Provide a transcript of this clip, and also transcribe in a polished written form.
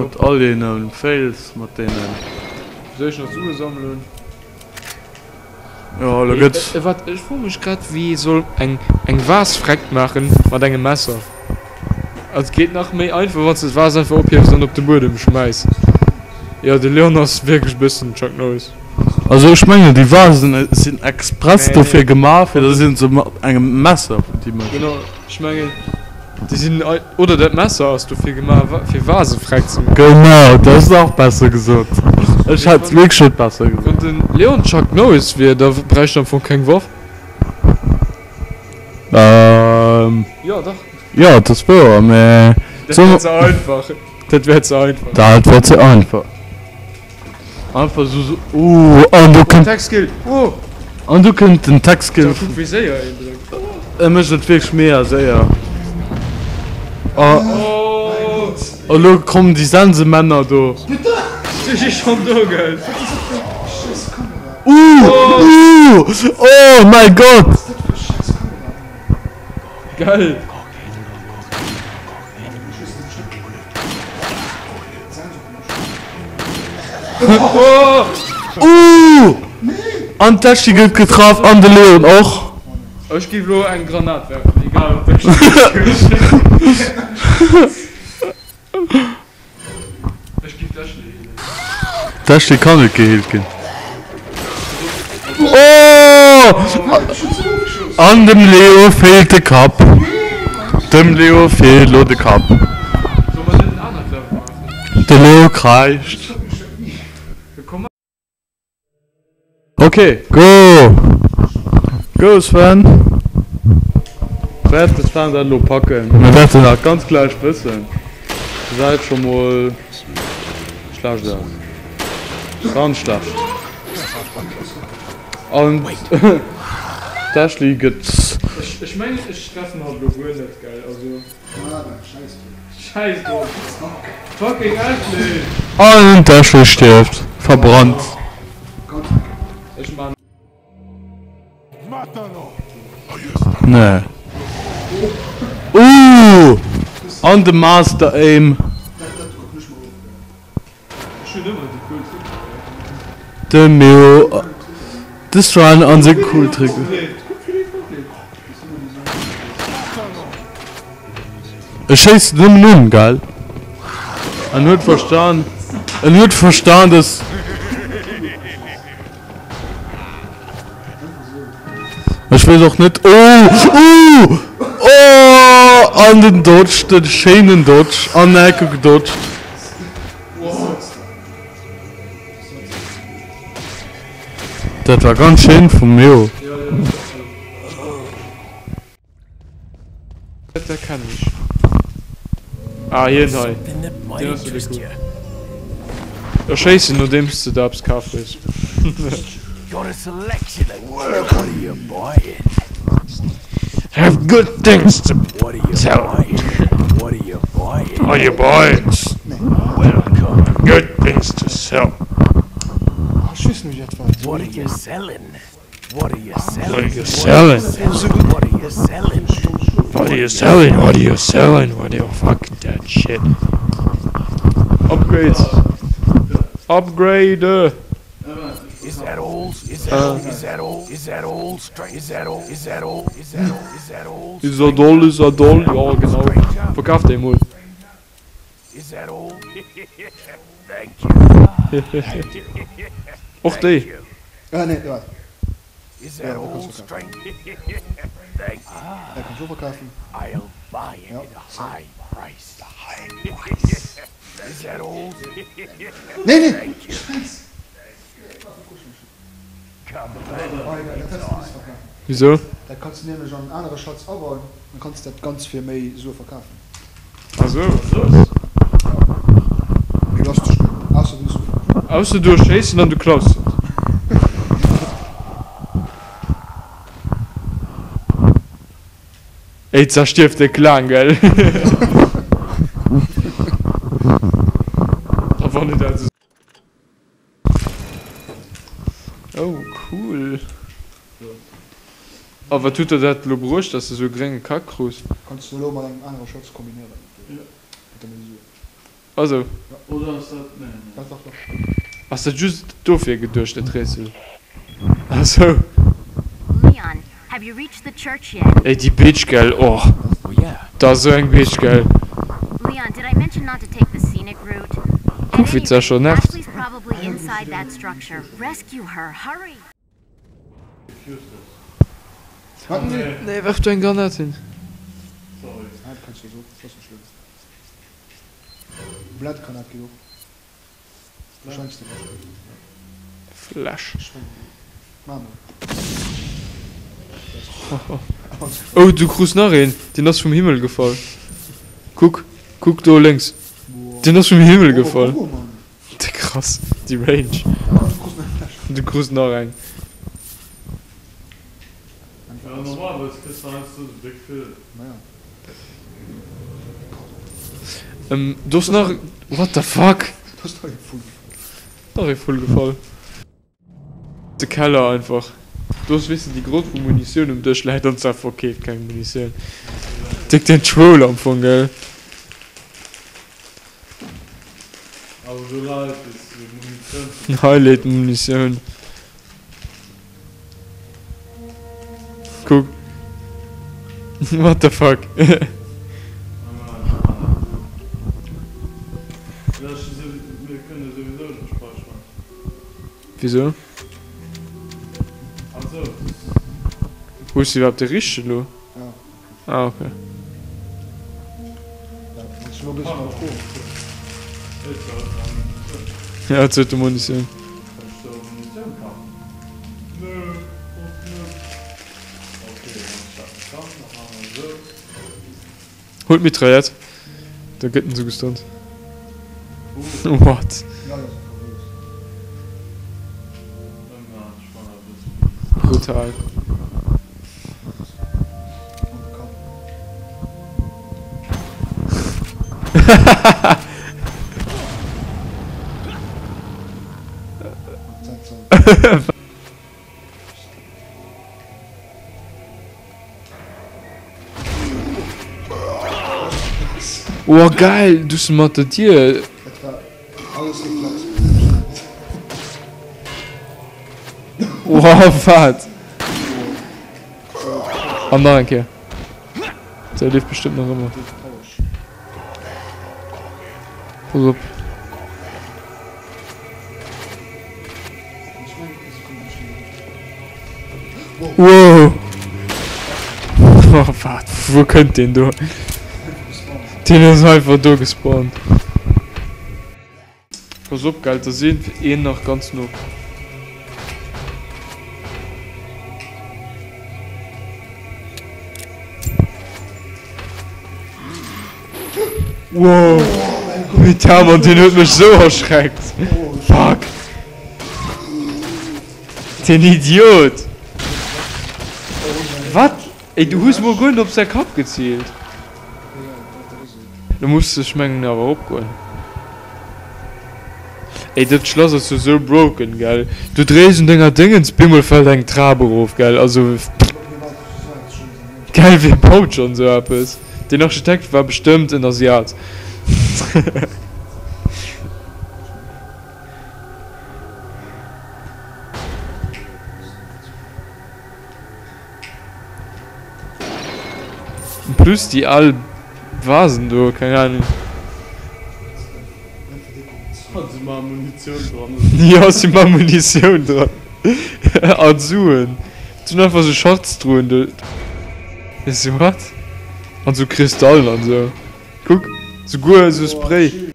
Mat all deene Fails, mat deenen. Soll ech nach Sue sammelen? Jo, elo gëtt. Wat, ech froe mech grad, wéi ee soll eng eng Vase freck maachen mat engem Messer. Et geet nach méi einfach, wann s de d'Vase einfach ophiefs an op de Buedem schmäiss. Jo, de Leon ass wierklech e bëssen Chuck Norris. Also ech mengen déi Vasen sinn express dofir gemaach fir dass een se mat engem Messer futti mécht. Genau, ech mengen déi sinn, oder dat Messer ass dofir gemaach fir Vase freck ze maachen. Genau, dat ass nach besser gesot. Ech hätt et wierklech net besser gesot. Wann de Leon Chuck Norris wier, da bräicht en am Fong keng Waff. Jo, dach. Jo, dat ass wouer, mä. Dat wär ze einfach. Dat wär ze einfach. Dat wär ze einfach. Einfach sou sou ooh an do kënnt. Tech Skill ooh. An do kënnt den Tech Skill. Kuck wéi séier een dréckt. E mécht et wierklech mega séier. Oh elo kommen déi Sensemänner do. Si si schonn do gell. Ooh ooh oh mäi Gott. Gell. Ooh! An d'Ashley gëtt getraff an de Leon och. Ech géif lo eng Granat werfen, egal op d'Ashley Ech géif d'Ashley healen. D'Ashley kann net geheelt ginn. Oh! An dem Leo feelt de Kapp. Dem Leo feelt lo de Kapp. Solle mer net en anert Level maachen? De Leo kreischt. Ok, go! Go Sven! Wäert de Sven dat elo packen? Mir wäerten dat ganz gläich wëssen. Gesäit scho mol schlecht aus. Ganz schlecht. An d'Ashley gëtt. Ech mengen ech treffen hatt elo guer net, gell? Also. Scheiss drop. Fucking Ashley! An d'Ashley stierft. Verbrannt. Ech man. Nee. Ooh! An de Master Aim. De Mio. De Sven an seng cool Tricken. E schéisst nëmmen un, gell? En huet verstan. En huet verstan, dass. Ech weess och net. Oh! Uh! Oh! An den Dodge, den schéinen Dodge, an Ecke gedodged. Dat war ganz schéin vum Mio. Dat erkennen ech. Ah, hien hei. Deen ass jo dee cool. Erschéissen nodeems de der eppes kaf hues. Have good things to sell. What are you buying? Good things to sell. What are you selling? What are you selling? What are you selling? What are you selling? What are you fuck that shit? Upgrades. Upgrade. Is that all? Is that all? Is that all? Is that all? Is that all? Is that all? Is that all? Is that all? Is that all? Is that all? Ja, genau. Verkaf déi mol. Is that all? Thank you. Och déi. Ah, nee, waart. Is that Ja, dat all? kanns du verkafen. Thank Dat kanns du och verkafen. I'll buy it Ja, at a so. high price. High price. Is that all? Nee, nee! Thank you. Scheiss! Come back Oh, egal, dat häss du misse verkafen. Wisou? Dat kanns du nämlech an en anere Schatz abauen, dann kanns du dat ganz fir méi Sue verkafen. Ah sou. Mee du ass ze spéit. Ausser du hues ufänken. Ausser du erschéiss en an du klaus et. Ey, zerstierf de Clan, gell? A wann et also. Oh cool. A wat huet der dat elo bruecht dass de sou e grénge Kack krus? Kanns du elo mat engem anere Schatz kombinéieren mat der méi Suen. Also. Oder ass dat, nee, nee. Dach, dach, dach. Ass dat just dofir geduecht, dat Rätsel? Ah sou. Leon, have you reached the church yet? Ey, déi Bitch, gell? Oh, dat ass sou eng Bitch, gell? Leon, did I mention not to take the scenic route? At Kuck, wéi any d'sech rate, scho nervt. Ashley's probably inside that structure. Rescue her, hurry! Nee, werf do eng Granat hin. Flash. Oh, du krus nach een. Deen ass vum Himmel gefall. Kuck, kuck do lénks. Deen ass vum Himmel gefall. Krass, déi Range. Du krus nach eng. Do ass nach, what the fuck? Nach ee Vull gefall. De Keller einfach. Do ass weess de déi Grott wou Munitioun um Dësch läit an zwar verkeeft keng Munitioun. Déck den Troll am Fong gell. Hei leet Munitioun. Kuck. What the fuck. Wisou? Hues du iwwerhaapt de richtegen elo? Ah ok. Ja et huet Munitioun. Huel d'Mitraillette, da gëtt en sou gestunt. What? Brutal. Oh geil, du hues mat der Dier. Oh wat? An nach eng Kéier. Der leeft bestëmmt nach ëmmer. Pass op. Wow. Oh, wat? Wou kënnt deen do? Deen ass einfach do gespawnt. Pass op, gell, da seet een nach ganz no. Wow! Putain, Mann, deen huet mech sou erschreckt! Fuck! Den Idiot! Wat? Ey, du hues mol guer net op säi Kapp geziilt. Lo muss ech mengen awer eropgoen. Ey, dat Schlass ass jo sou broken, gell? Du dréis un denger Déngens, bemol fällt eng Trap erof, gell? Also. Gell, wee baut schon sou eppes? Den Architekt war bestëmmt en Asiat. En plus déi al Vasen do, keng Ahnung. Jo, si mar Munitioun dran. An Suen. Et sinn einfach sou Schatztruhen do. What? An sou Kristallen an sou. Kuck, souguer sou Spray.